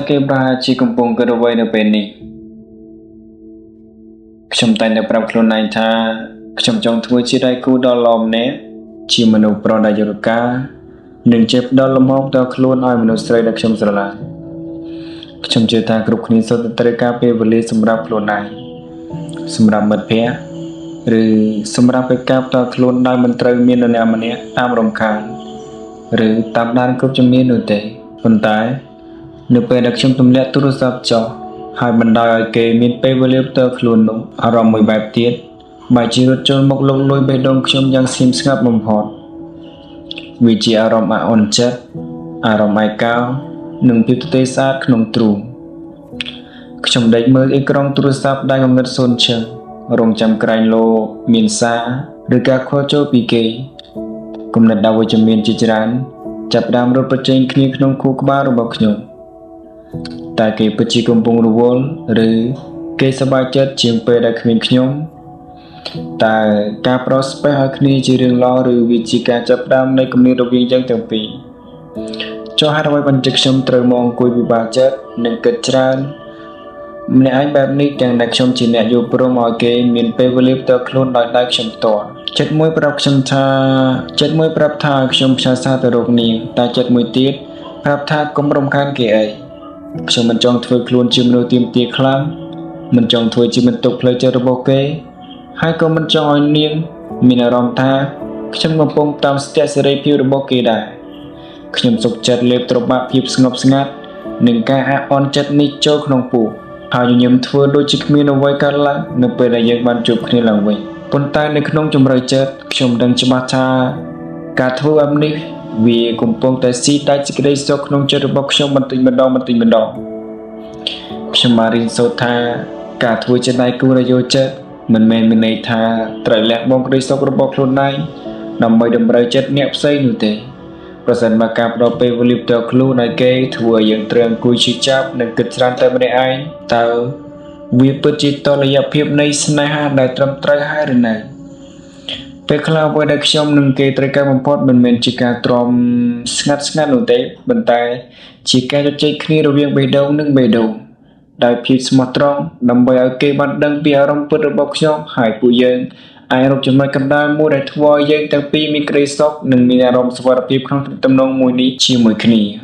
គេប្រហែលជាកំពុងគិតអ្វីនៅពេលនេះខ្ញុំតែងតែប្រាប់ខ្លួនឯងថាខ្ញុំចង់ធ្វើជាដៃគូដ៏ល្អម្នាក់ជាមនុស្សប្រុសដែលយល់ការនិងចេះផ្ដល់លំហដល់ខ្លួនឲ្យមនុស្សស្រីដែលខ្ញុំស្រឡាញ់ខ្ញុំជឿថាគ្រប់គ្នាសុទ្ធតែត្រូវការពេលវេលាសម្រាប់ខ្លួនឯងសម្រាប់មិត្តភ័ក្តិឬសម្រាប់កិច្ចការផ្ទាល់ខ្លួនដោយមិនត្រូវមាននរណាម្នាក់តាមរំខានឬតាមដានគ្រប់ជំនាញនោះទេប៉ុន្តែ នៅពេលដែលខ្ញុំទម្លាក់ទូរស័ព្ទចុះហើយបណ្ដោយឲ្យគេមានពេលវេលាផ្ទាល់ខ្លួននោះអារម្មណ៍មួយបែបទៀតបែរជារត់ចូលមកលុកលុយបេះដូងខ្ញុំយ៉ាងស្ងៀមស្ងាត់បំផុតវាជាអារម្មណ៍អាក់អន់ចិត្តអារម្មណ៍ឯកោនិងភាពទទេស្អាតក្នុងទ្រូងខ្ញុំដេកមើលអេក្រង់ទូរស័ព្ទដែលងងឹតសូន្យឈឹងរងចាំក្រែងលោមានសារឬការខលចូលពីគេគំនិតដ៏វិជ្ជមានជាច្រើនចាប់ផ្ដើមរត់ប្រជែងគ្នាក្នុងខួរក្បាលរបស់ខ្ញុំ តើគេពិតជាកំពុងរវល់ឬគេសប្បាយចិត្តជាងពេលដែលគ្មានខ្ញុំតើការប្រោសស្ពេះឲ្យគ្នាជារឿងល្អឬវាជាការចាប់ផ្ដើមនៃគំនិតរវាងយើងទាំងពីរចុះហេតុអ្វីបានជាខ្ញុំត្រូវមកអង្គុយពិបាកចិត្តនិងគិតច្រើនម្នាក់ឯងបែបនេះទាំងដែលខ្ញុំជាអ្នកយល់ព្រមឲ្យគេមានពេលវេលាផ្ទាល់ខ្លួនដោយដៃខ្ញុំផ្ទាល់ចិត្តមួយប្រាប់ខ្ញុំថាចិត្តមួយប្រាប់ថាខ្ញុំផ្ញើសារទៅរកនាងតែចិត្តមួយទៀតប្រាប់ថាកុំរំខានគេអី ខ្ញុំមិនចង់ធ្វើខ្លួនជាមនុស្សទាមទារខ្លាំងមិនចង់ធ្វើជាបន្ទុកផ្លូវចិត្តរបស់គេហើយក៏មិនចង់ឲ្យនាងមានអារម្មណ៍ថាខ្ញុំកំពុងតាមស្ទាក់សេរីភាពរបស់គេដែរខ្ញុំសុខចិត្តលេបត្របាក់ភាពស្ងប់ស្ងាត់និងការអាក់អន់ចិត្តនេះចូលក្នុងពោះហើយញញឹមធ្វើដូចជាគ្មានអ្វីកើតឡើងនៅពេលដែលយើងបានជួបគ្នាឡើងវិញប៉ុន្តែនៅក្នុងជម្រៅចិត្តខ្ញុំដឹងច្បាស់ថាការធ្វើបែបនេះវាកំពុងតែស៊ីដាច់សេចក្តីសុខក្នុងចិត្តរបស់ខ្ញុំបន្តិចម្ដងបន្តិចម្ដងខ្ញុំបានរៀនសូត្រថាការធ្វើជាដៃគូដែលយល់ចិត្តមិនមែនមានន័យថាត្រូវលះបង់ក្តីសុខរបស់ខ្លួនឯងដើម្បីតម្រូវចិត្តអ្នកផ្សេងនោះទេប្រសិនបើការផ្ដល់ពេលវេលាផ្ទាល់ខ្លួនឲ្យគេធ្វើឲ្យយើងត្រូវអង្គុយឈឺចាប់និងគិតច្រើនតែម្នាក់ឯងតើវាពិតជាតុល្យភាពនៃស្នេហាដែលត្រឹមត្រូវហើយឬនៅ ពេលខ្លះអ្វីដែលខ្ញុំនិងគេត្រូវការបំផុតមិនមែនជាការទ្រាំស្ងាត់ស្ងាត់នោះទេប៉ុន្តែជាការជជែកគ្នារវាងបេះដូងនិងបេះដូងដោយភាពស្មោះត្រង់ដើម្បីឲ្យគេបានដឹងពីអារម្មណ៍ពិតរបស់ខ្ញុំហើយពួកយើងអាចរកចំណុចកណ្ដាលមួយដែលធ្វើឲ្យយើងទាំងពីរមានក្តីសុខនិងមានអារម្មណ៍សុវត្ថិភាពក្នុងទំនាក់ទំនងមួយនេះជាមួយគ្នា។